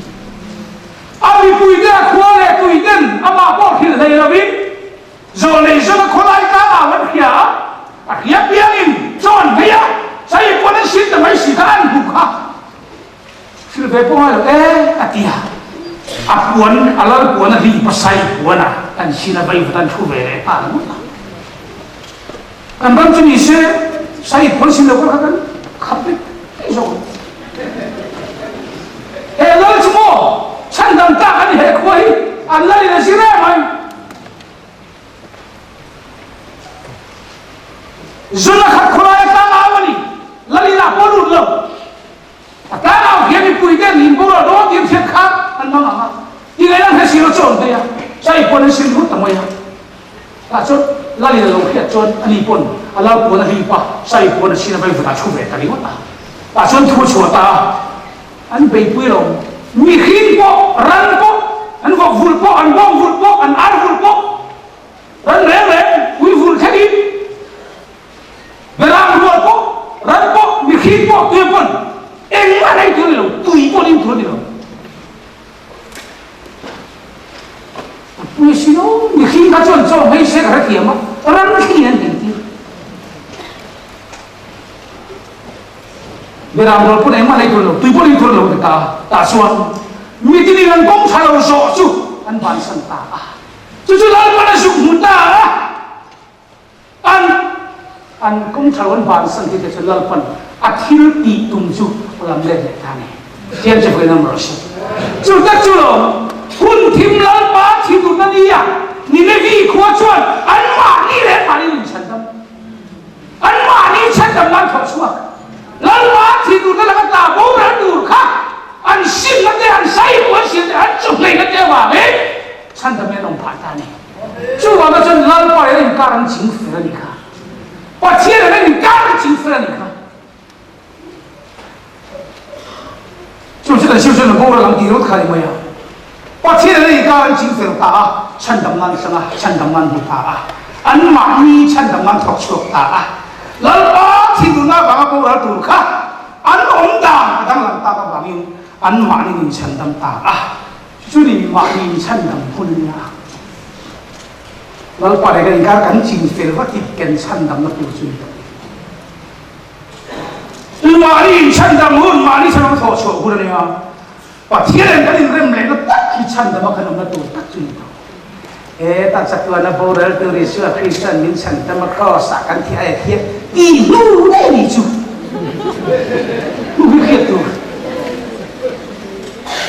A mipui te a khua leh tui ten amah pawh hrilh hlei lovin zawlnei zawna khawlai tlang au an hria a, a hria piangin chaw an hmei a, sai puan an sin ta mai si kha an hmu kha. Hrilh ve pawh ngai lo e a ti a, a puan a lal puan a hlih pasai puan a kan sin a veivat an thu ve leh nghal ngawt a. Kan ram chu ni se sai puan sin lo kha kan khap vek daih zawk ang. He lal chu maw chhandam tlak a ni he khua hi an lal in a zir em ai. Zun a khat khawlai a tlang au a ni, lal in ah pawh lut lo. A tlangau hian mipui ten in boral dawn tih an hriat khan an hmang ang a, ti ngaih an hre si lo chu an hlei a, chai pawn an sin rut ta mai a. Tah chuan Lalin a lo hriat chuan ani pawn a lal puan a hlip a, chai puan a sin a vaivut ah thu ve ta ringawt a. Tah chuan thu a chhuah ta a, an beipui lo, mihring pawh, ran pawh, an vawk vulh pawh, an bawng vulh pawh, an ar vulh pawh, ran reng reng, ui vulh thlengin, Beram rual pawh, ran pawh, mihring pawh, tui pawn engmah nei tur a ni lo, tui pawh ning tur a ni lo. A pui a si lo, mihring kha chuan chaw hmei se ka hrethiam a, ran thlengin an hlim tir. Beram rual pawn engmah nei tur a ni lo, tui pawh ning tur a ni lo a ti ta a, tah chuan mitinin an kawng tha lo zawh chu an bansan ta a. Chu chu Lalpan a zuk hmu ta a. An an kawng tha lo an bansan hi te chu Lalpan a thil tih tum chu a lam let leh ta a ni. Tian chu vawiin an rawh se. Chu tak chu lo hun thim Lalpa thi tur na nia Ninevi khua chuan anmahni leh anmahni in chhandam. Anmahni chhandam nan thawh chhuak. Lalpa thi tur na laka tla boral tur kha an simna te an sai puan sia te an chawhneihna te avangin chhandam in an awm phah ta a ni. Chuvanga chuan Lalpa hian inkar an ching fel a nih kha. Pathian hian inkar an ching fel a nih kha. Chu chu kan siam chuan a boral ang tih ringawt kha a ni mai a. Pathian hian inkar an ching fel ta a, chhandam nan hrang a, chhandam nan hmu ta a, anmahni chhandam nan thawk chhuak ta a. Lalpa! thinurna avanga boral tur kha an awm dan a danglam tak avangin anmahni nin chhandam ta a. Chuni mahni inchhandam hun a nia. Lalpa leh kan inkar kan chin fel vat i kan chhandamna tur chu ni tawh. Mahni inchhandam hun, mahni chhandam thawh chhuah hun a nia. Pathian in kan inrem lehna tak hi chhandama kan awmna tur tak chu ni tawh. Heta chatuana boral tur Isua Krista'n min chhandama Kraws-ah kan thi a e thiam tih hnu daih a nih chu. Hnu hi hriat tur.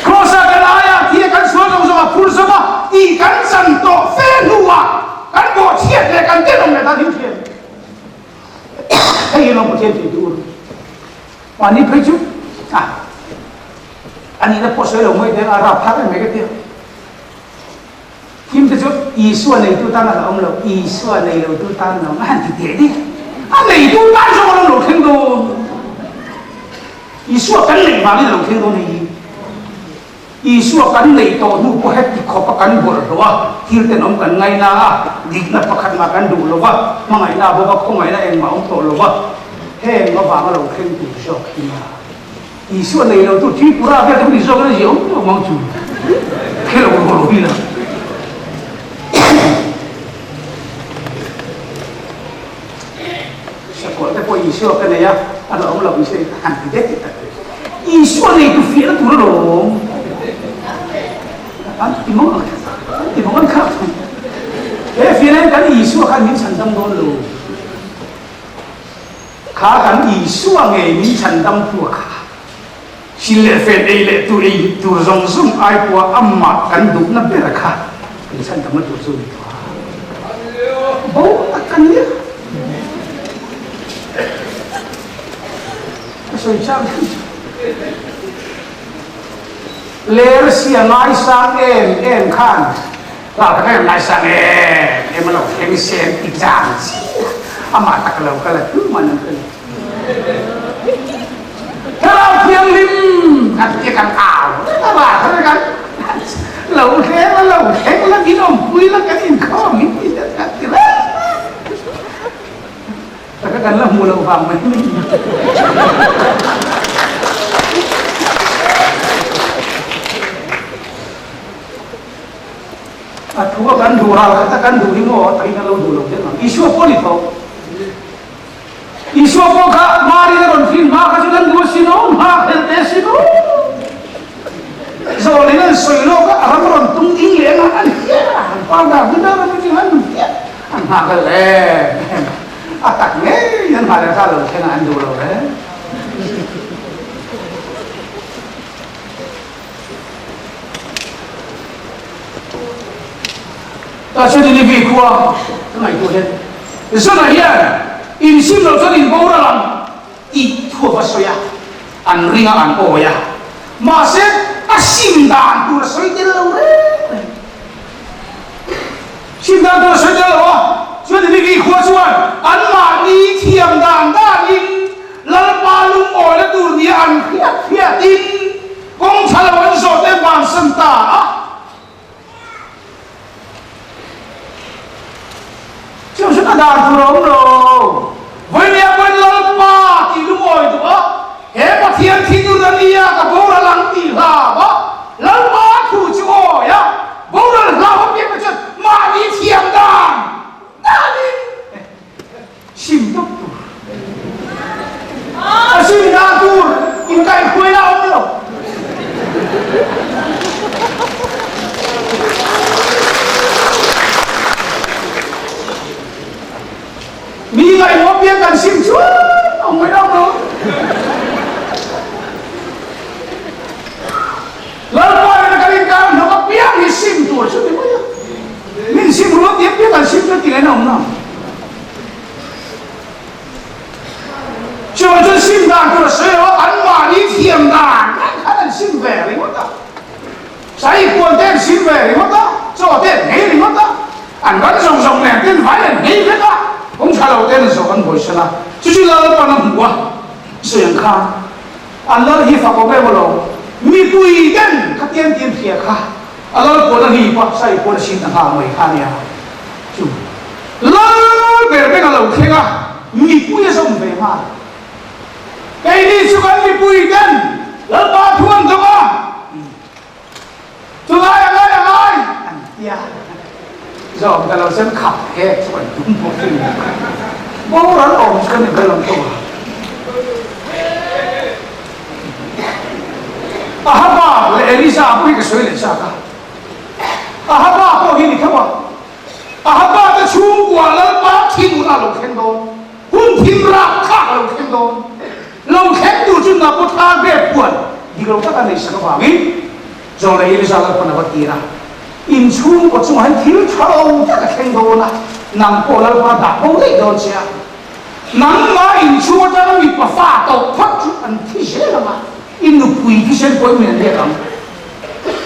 Kraws-ah kan aiah thi a kan sual zawng zawng a phur zawm a tih kan chan tawh fe hnuah kan bawhchhiat leh kan tenawm leh dan hi hriat. Hei hi lawng Pathian tih tur. Mahni phei chu a anihna pawh sawi lo mai teh a rapthlak em mai ka ti a. Thim te chu Isua neitu tan a la awm lo, Isua nei lotu tan a awm a han ti teh dih. A neitu tan zawng a lo lo thleng dawn. Isua kan neih vangin a lo thleng dawn hei hi. Isua kan neih tawh hnu pawh heti khawpa kan bawlhhlawh a, thil tenawm kan ngaina a, dikna pakhat mah kan duh lo va, hmangaihna a bawk a, khawngaihna engmah a awm tawh lo va, heng avanga lo thleng tur zawk hi a. Isua nei lo tu Tripura vel te ni zawk in a ziah awm awm ang chu khel lo lo hi la. Sakawlh te pawh Isua ka nei a, a la awm lo Isua in han ti det tak. Isua nei tu fiahna tur alawm. An ti mawng an ti mawng an khak. He fiahna kan Isua khan min chhandam dawn lo. Kha kan Isua ngei min chhandamtu a kha. Thil leh fen ei leh tur ei tur zawng zawng ai pawha amah kan duhna ber kha kan chhandamna tur chu a ni tawh a. Bo tak kan nia. Ka sawi chak deuh chu. Lersia ngaisang em em khan Hla tak em ngaisang em em a lo thleng sen ti zan chiah amah tak lo kal a tuman an hre lo. Thlarau Thianghlim kan tia kan au reng a va thar kan lo thleng a lo thleng la min awmpui la kan inkhawm in ti kan ti reng Taka kan la hmuh loh vang mai mai. A thu a kan duh ral khat a kan duh hi maw a takin a lo duh lo deuh ang. Isua pawh ni tho. Isua pawh kha Mari a rawn hrin hma kha chu kan duh asin aw, hma khelh teh asin aw. Zawlin an sawi lawk a, a ram rawn tung ding leh anga an hian a, an pa dar ni dar an chu an hian an nghah khalh em em. A tak ngei an nghah leh kha a lo thleng a, an duh lo reng. Tah chuan Nineveh khua ka ngaihtuah hian Jonah hian insim loh chuan in boral ang tih thu a va sawi a, an ring a, an awi a, mahse a sim dan tur a sawi tel lo reng reng. Sim dan tur a sawi tel lo a, chuan Nineveh khua chuan anmahni thiam dan danin Lalpa lungawina tur nia an hriat hriatin kawng tha lo an zawh te bansan ta a. Chu chu ka dan tur a awm lo. Vawinia pawhin Lalpa tih lungawi duh a, he Pathian thi tur a nia ka boral ang tih hlau a, Lalpa thu chu awi a, boral hlau a piak te chuan mahni thiam dan danin Sim tawp tur. A sim dan tur inkaihhruaina a awm lo. Mi ngaihmawh piang kan sim chuan a awm mai lo lo. Lalpa in kan inkar hnawk apiang hi sim tur chu ti mai a. Min sim rual tih apiang kan sim chu ti ngaihna awm lo. Chuan chuan sim dan tur a sawi lo a, anmahni thiam dan reng khan an sim ve ringawt a, sai puan te an sim ve ringawt a, chaw te an nghei ringawt a, an ran zawng zawng nen te an vai an nghei vek a, kawng tha lo ten zawh an hawisan a, chu chu Lalpan a hmu a, sawi ang khan an lal hi fak awm em alawm, mipui ten khatiang tih an hria kha a lal puan a hlip a, sai puan a sin ta nghal mai kha a nia chu. Lal ber beng a lo thleng a, mipui a zawm ve nghal. Keini chu kan mipui ten Lalpa thu an dawng a, chulai a ngai a ngai an ti a. Zawm ta lo chuan khap hek chu an tum bawk a ni. Boral awm chu kan ni ber ang tawh a. Ahaba leh Elisa pawh hi ka sawi leh chak a. Ahaba pawh hi ni tho a. Ahaba te chhungkua Lalpa thinurna a lo thleng dawn. Hun thim rap thlak a lo thleng dawn. Lo thleng tur chu Nabotha grape puan dik lo taka nei sak avangin Zawng leh Elisa Lalpan a va tir a. In chhungkaw chungah hian thil tha lo tak a thleng dawn a, nang pawh Lalpa dah bo daih dawn che a. Nangmah inchhung atanga mipa fa tawh phawt chu an thi zel ang a, i nupui thisen pawhin min an let ang.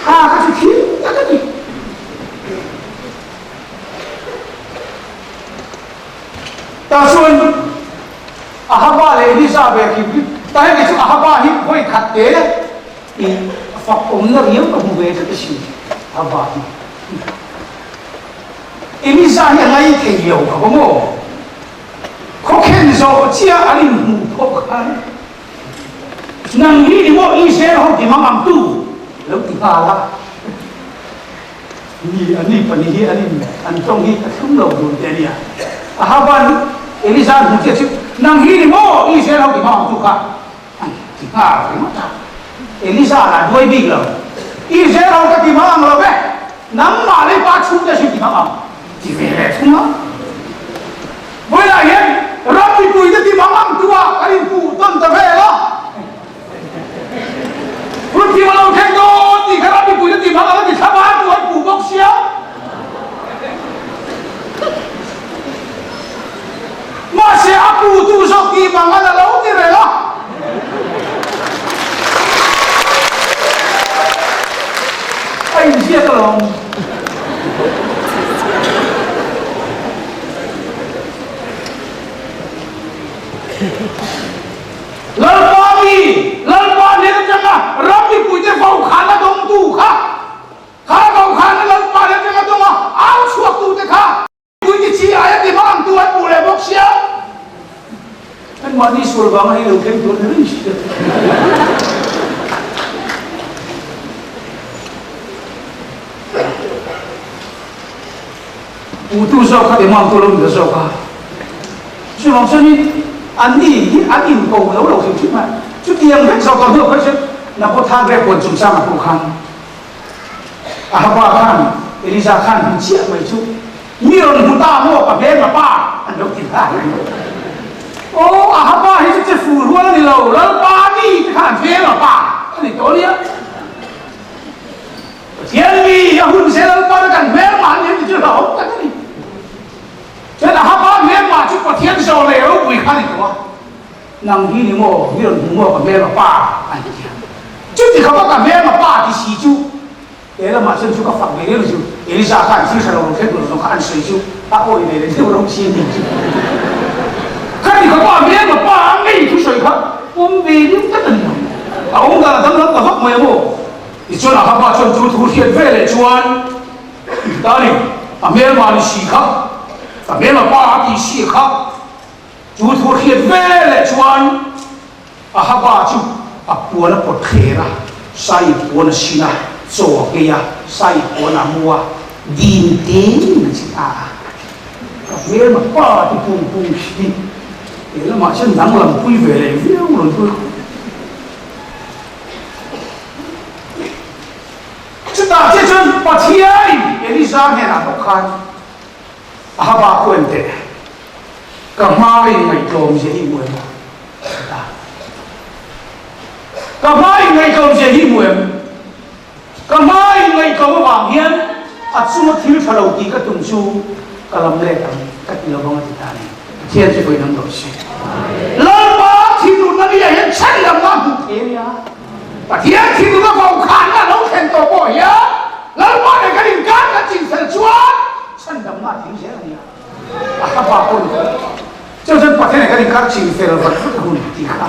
Kha kha chu thil tak a ni. Tah chuan Ahaba leh Elisa ve khi tah hian kei chu Ahaba hi vawi khat te i fak awmna riau ka hmu ve tlat asin Ahaba hi. Elisa hi a ngai thei lo ka va maw? Khawkhen zawh chiah an inhmuh pawh khan nang hi ni maw Israel ho ti mang ang tu lo ti nghal a. Ni an ni pahnih hi an in an tawng hi a thlum lo dun te a nia. Ahaban Elisa an hmuh chiah chu nang hi ni maw Israel ho ti mang ang tu kha an ti nghal ringawt a. Elisa lah duai bik lo Israel ho ka ti mang ang lo ve nangmah leh pa chhungte hrim ti mang ang ti ve leh thung a. Vawilah hian ram mipuite ti mang ang tu ah kan inpuh tawn ta vel a. Hun thim a lo thleng dawn tih kha ram mipuite ti mang ang a ti thla van tu an puh bawk sia. Mahse a puhtu zawk ti mang an a lo ni reng a. A inziak alawm. Lalpa mi, Lalpa hnen atanga ram mipuite vaukhana dawngtu kha, kha vaukhana Lalpa hnen atanga dawnga au chhuaktute kha, Puiti chi aia ti hma ang tu an hmuh leh bawk sia. Kan mahni sual vanga hei lo thleng tur ni reng sia. Putu zawk kha ti hma ang tu lo ni ta zawk a. Chuvang chuanin anni hi an inko lo lo hrim hrim a. Chutiang vek zawk tawh hnu ah phei chuan Nabotha grape huan chungchangah pawh khan Ahaba khan Elija khan hmu chiah mai chu mi rawn hmu ta maw ka hmel ma pa an lo ti nghal a ni. Aw Ahaba hi chu che fur rual a ni lo, Lalpa mi te khan hmel ma pa a ni tawh nia. Pathian mi a hun zel Lalpa te kan hmel ma an ni an ti chu hlauhawm tak a ni. Chuan Ahaba hmel ma chu Pathian zawh leh ropui kha a ni tawh a. Nang hi ni maw, mi rawn hmu maw ka hmelma pa an ti a. Chuti kha ka hmelma pa ti si chu he lamah chuan chu ka fak ve reng chu Elisa khan thil hre lo lo thlen tur zawng kha an sawi chu a awi ve leh deuh reuh si a ni chu. Khati kha pa hmelma pa a ngei thu sawi kha awm ve deuh tlat a ni ang. A awm dan a danglam ta vak mai a maw? Tichuan Ahaba chuan chu thu hriat ve leh chuan Tani a hmelma ni si kha, ka hmelma pa a tih si kha, Chu thu hriat ve leh chuan Ahaba chu a puan a pawt thler a, sai puan a sin a, chaw a kei a, sai puan a mu a, dim tein a che ta a. Ka hmelma pa ti pung pung hi he lamah chuan danglam pui ve leh viau lo chu. Chutah chiah chuan Pathianin Elisa hnenah bawk khan Ahaba khuan teh. Ka hma in ngaihtlawm zia hi hmu em? A ta. Ka hma in ngaihtlawm zia hi hmu em? Ka hma in ngaihtlawm avang hian a chunga thil tha lo tih ka tum chu ka lam let ang ka ti lo vang a ti ta a ni. Pathian chu vawiin an dawr si. Lalpa thinurna ni ah hian chhan lamna a hmuh thei a nia. Pathian thinurna vaukhana lo thlen tawh pawh hian Lalpa nen kan inkar kan chinfel chuan chhandamna a tling zel a nia. A hla pa pawh ni chu chuan Pathian kan inkar chin fel vat vat a hun tih kha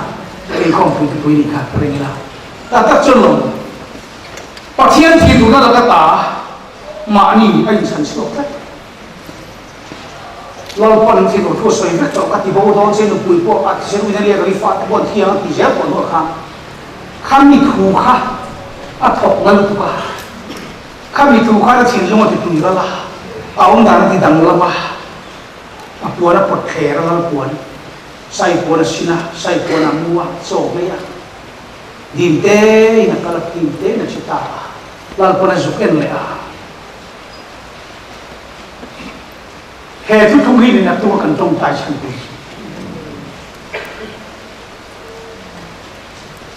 inkhawmpui te pui nih kha ka ring ila. Tak tak chuan lo Pathian thih duhna laka ta mahni a inchhan chhuak tlat. Lalpan thin aw thu a sawi vek tawh ka ti bo dawn che nupui pawh a thisen uina liak ang i fate pawh an thi ang a ti zel pawh hnuah khan khami thu kha a thawk na lutuk a, khami thu khan a thinlung a ti tui ral a, a awmdan a ti danglam a, a puan a pawt thler a Lalpuan sai puan a sin a, sai puan a mu a, chaw hmei a, dim tein a kal a, dim tein a thi ta a, Lalpuan a zuk en leh a. He thuthlung hi nin a tum a kan tawngtai chhan tur chu.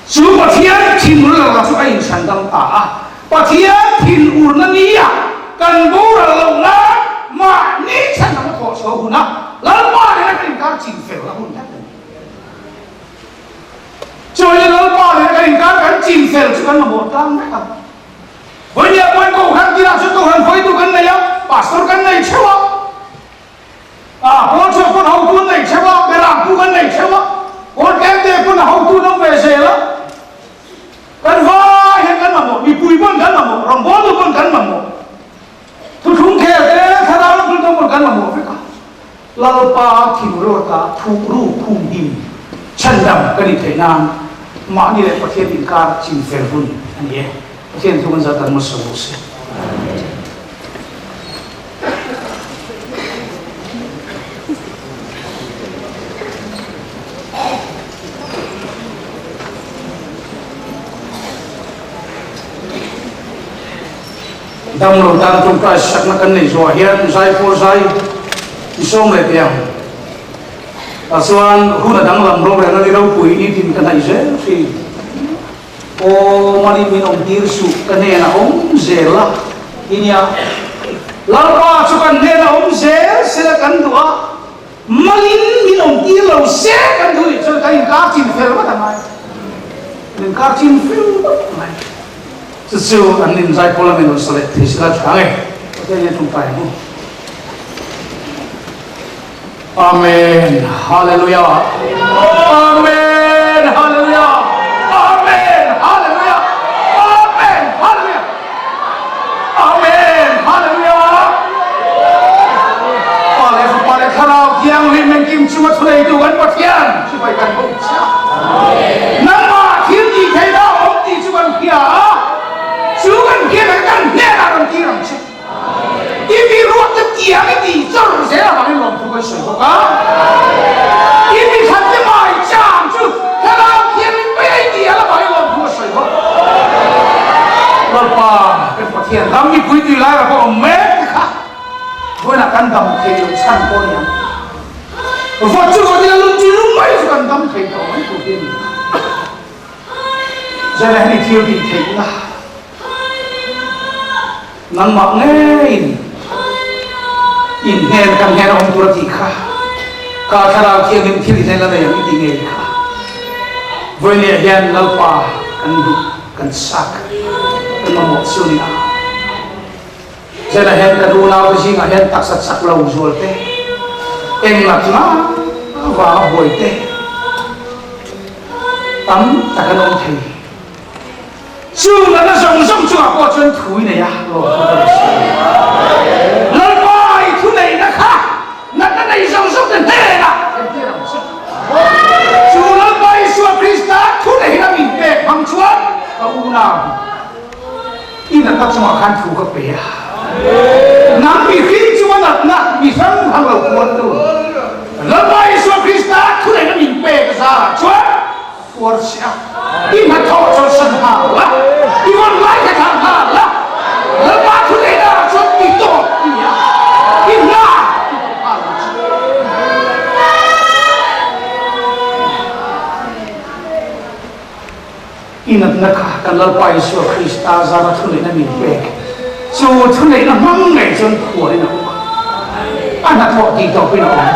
Chu Pathian thinur lo chu a inchhan dam ta a, Pathian thinurna nia kan boral loh nan mahni chhan lam a thawh chhuah hun a, Lalpa nena kan inkar chin fel a hun vek a ni. Chuanin Lalpa nena kan inkar kan chin fel chu kan mamawh tlang vek a. Vawinia pawn Kohhran tirah chuan Kohhran hruaitu kan nei a, Pastor kan nei theuh a, ah pawl chhuak pawn hotu an nei theuh a, Berangpu kan nei theuh a, pawl tlemte pawn a hotu an awm ve zel a. Kan vai hian kan mamawh, mipui pawn kan mamawh, rawngbawltu pawn kan mamawh, thuthlung khel te, thlarau lam thil pawn kan mamawh vek a. Lalpa thinruata thuhru khumhim chhandam ka nih theih nan mahni leh Pathian inkar chinfel hun a ni e. Pathian thu kan zat dan hmasa rawh se. Damlo tan tawngtai sakna kan neih zawhah hian zaipawl zai i sawm leh teh ang. Tah chuan hun a danglam rorelna ni ropui nitin ka hnaih zel thin. Aw Mali min awm tir suh ka hnenah awm zel la ti nia. Lalpa chu kan hnenah awm zel sela kan duh a, Malin min awm tir lo se kan duh nih chuan kan inkar chin fel vat a ngai. Kan inkar chin fel vat a ngai. Chu chu an inzai pawl a min rawn sa leh thei sila tha nge? Pathian hian tawngtai ang u. Amen Hallelujah Amen Hallelujah Amen Hallelujah Amen Hallelujah Amen Hallelujah Pa leh Fapa leh Thlarau Thianghlim engkim chunga thuneitu kan Pathian chibai kan bawk che a. Nangmah thil tih theihna a awm tih chu kan hria a, chu kan hriat ang kan hnenah rawn tir ang che. I mi ruat te tiang i tih chawr zel avangin lawmthu kan sawi bawk a. I mi khat te mai chang chu thlarau thianghlim mai a i tih al avangin lawmthu ka sawi bawk. Lalpa kan Pathian ram mipui tui lai ram a awm mek te kha vawiinah kan dam thei loh chhan pawh a ni ang. Vawt chu vawt ila lum chu lum mai chu kan dam thei tawh mai tur hi a ni. Zan ah hian i thil tih theihna nangmah ngeiin in hnen kan hnen a awm tur a tih kha ka thlarau thianghlim thil i hnen la nei ang i tih ngei kha vawiin hian Lalpa kan duh kan chak kan mamawh chu a ni a. Zan ah hian kan unaute zingah hian taksa chak lo zual te, eng natna vanga buai te tam tak an awm thei. Chu natna zawng zawng chungah pawh chuan thu i nei a, lawmthu ka rawn sawi. Lalpa i thu neihna kha natna nei zawng zawng te hnenah entir ang che. Chu Lalpa Isua Krista thu neihna min pek hmang chuan ka unau hi I natna chungah khan thu ka pe a, nang mihring chunga natna mi hrang hrang lo puantu Lalpa Isua Krista thuneihna min pek zarah chuan puar che a, i hnathawh chawlhsan nghal la, i rawn ngaithla thla nghal la, Lalpa thuneihna ah chuan ti tawp i ni a, i hna ti tawp nghal ang che. I natna kha kan Lalpa Isua Krista zara thuneihna min pek. Chu thuneihna hmang ngei chuan phuarin a awm a, a hnathawh tih tawpin a awm.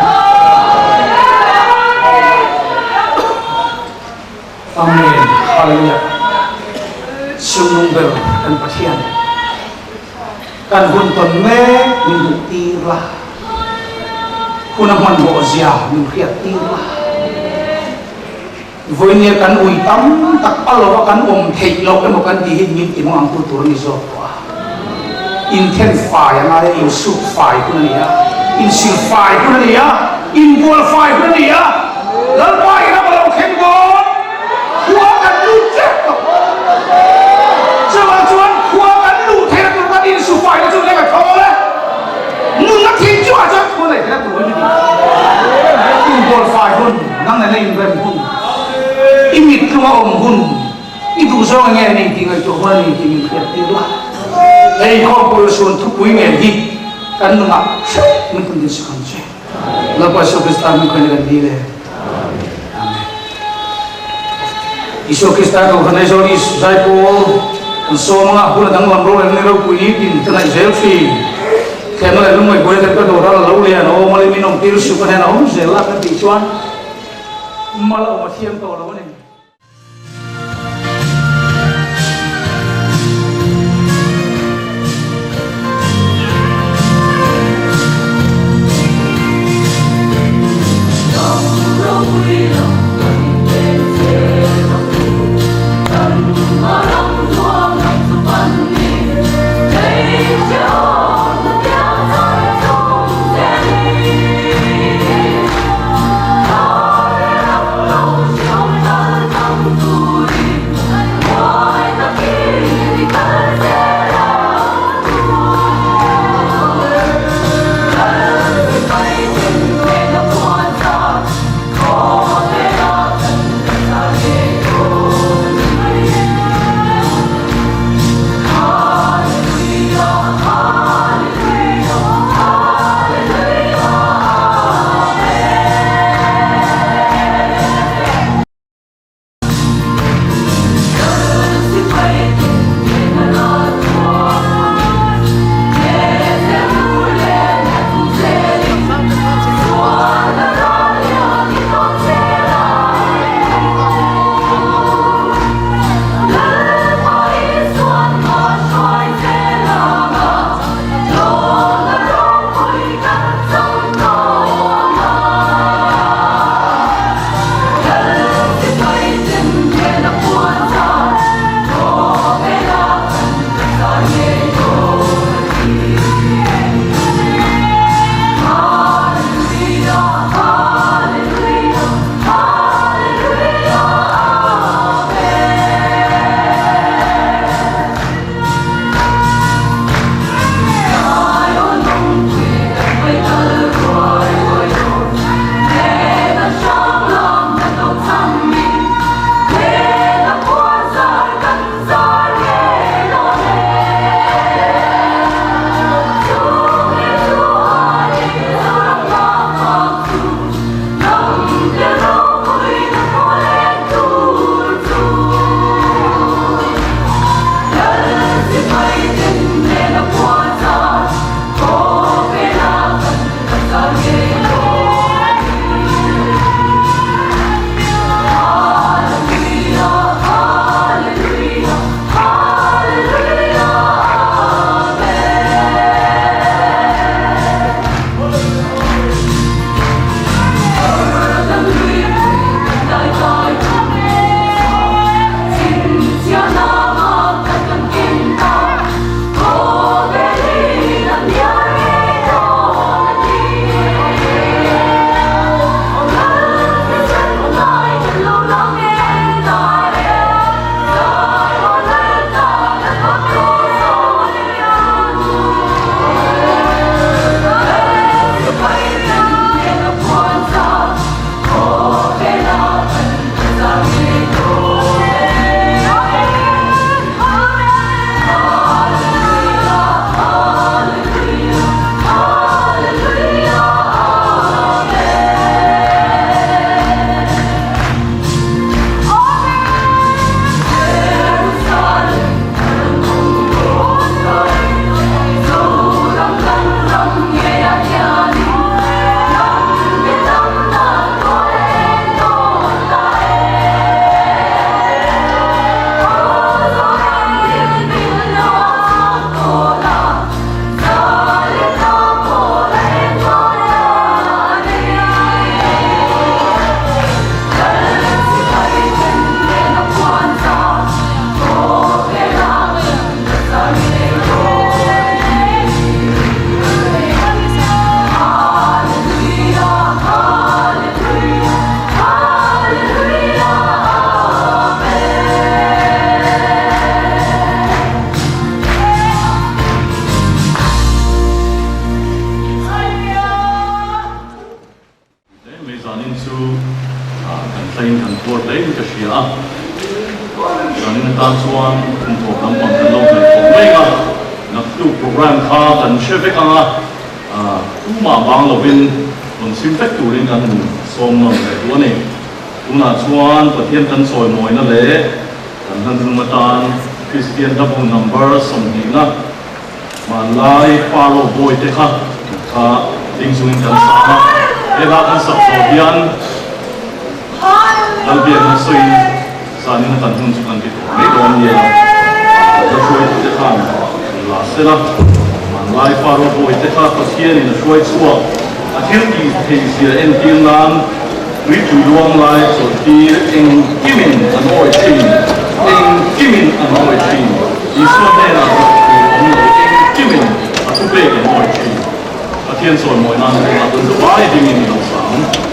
Amen. Hallelujah. Chungnung ber kan Pathian, kan hun tawn mek min hmuh tir la, hun a hmanhmawh zia min hriat tir la. Vawinia kan ui tam tak a lova kan awm theih loh emaw kan tih hi min ti hmang ang tu tur a ni zawk tawh a. Inthen fai a ngai a, insuk fai hun a ni a. Insilfai hun a ni a, inbualfai hun a ni a, Lalpa i ram a lo thleng dawn, khua kan lut tep tawh. Chuvang chuan khua kan luh theihna tur kan insufaina chu leng a thawl e. Nunna thil chungah chuan khua neih theihna tur a ni. Inbualfai hun, nang nena inrem hun, i mittlunga awm hun, I duhzawng enge a ni tih ngaihtuah hun a ni tih min hriat tir la. Hei khawmpui sun thupui ngei hi kan nungah hreuh min tun din sak ang che. Lalpa Isua Krista min khawih na kan dil e. Amen. Isua Krista Kohhran Aizawl East Zaipawl kan sawm anga hun a danglam rorel ni ropui ni tin ka ngaih zel thin. Thlemna leh lungngaih buaina kan ka dawr a lo lian awm a leh min awm tir suh ka hnen a awm zel a kan tih chuan mal a awm a thiam tawh lo a ni.
Zanin chu kan thlain kan tuar hle in ka hria a, zanin atan chuan kumthawk lampang kan lo hnaih tawh mek a, naktuk program kha kan hre vek ang a, tumah bang lovin rawn chhim vek turin kan sawm nawn leh duh a ni. Tunah chuan Pathian kan chawimawina leh kan hlanhlum atan Kristian hlabu number sawmhnihna, Hmanlai Faro bawi te kha kha ding chungin kan sa a, he hla kan sak zawh hian Lalbiakna sawiin zanin a kan hun chu kan ti tawh mai dawn nia, kan la hruaitute khan an la sel a. Hmanlai Faro bawi te kha Pathianin a hruai chhuak, a thil tih theih zia entir nan Tuipui luang lai chawlhtir engkimin an awi thin, engkimin an awi thin. Isua hnenah zawh tur awm lo engkimin a thupek an awi thin. Pathian sawi mawi nan tunah kan zavai dingin i lo sang.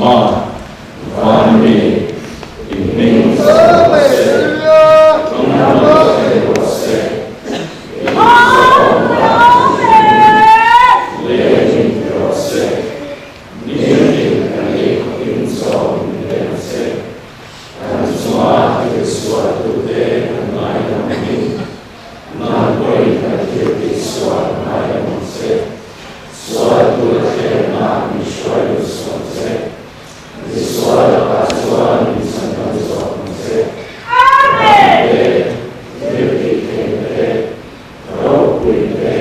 Pa, Van mi, i hming chauh rawh se, ram lo thleng rawh se, i duhzawng vang lei min pe rawh se, nitin kan ei khawpin chaw min pe ang che. Kan chunga thil sualtute kan ngaidam angin, nang pawhin kan thil tihsual ngaidam ang che. Sualtu thlenna min hruai lut sual che. Misual lakah chuan min chhandam zawk ang che. Ram te, thil tih theih te, ropui te,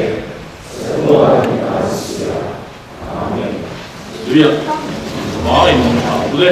chatuan i tan sia. Amen. Hallelujah. Vai mangtha ule.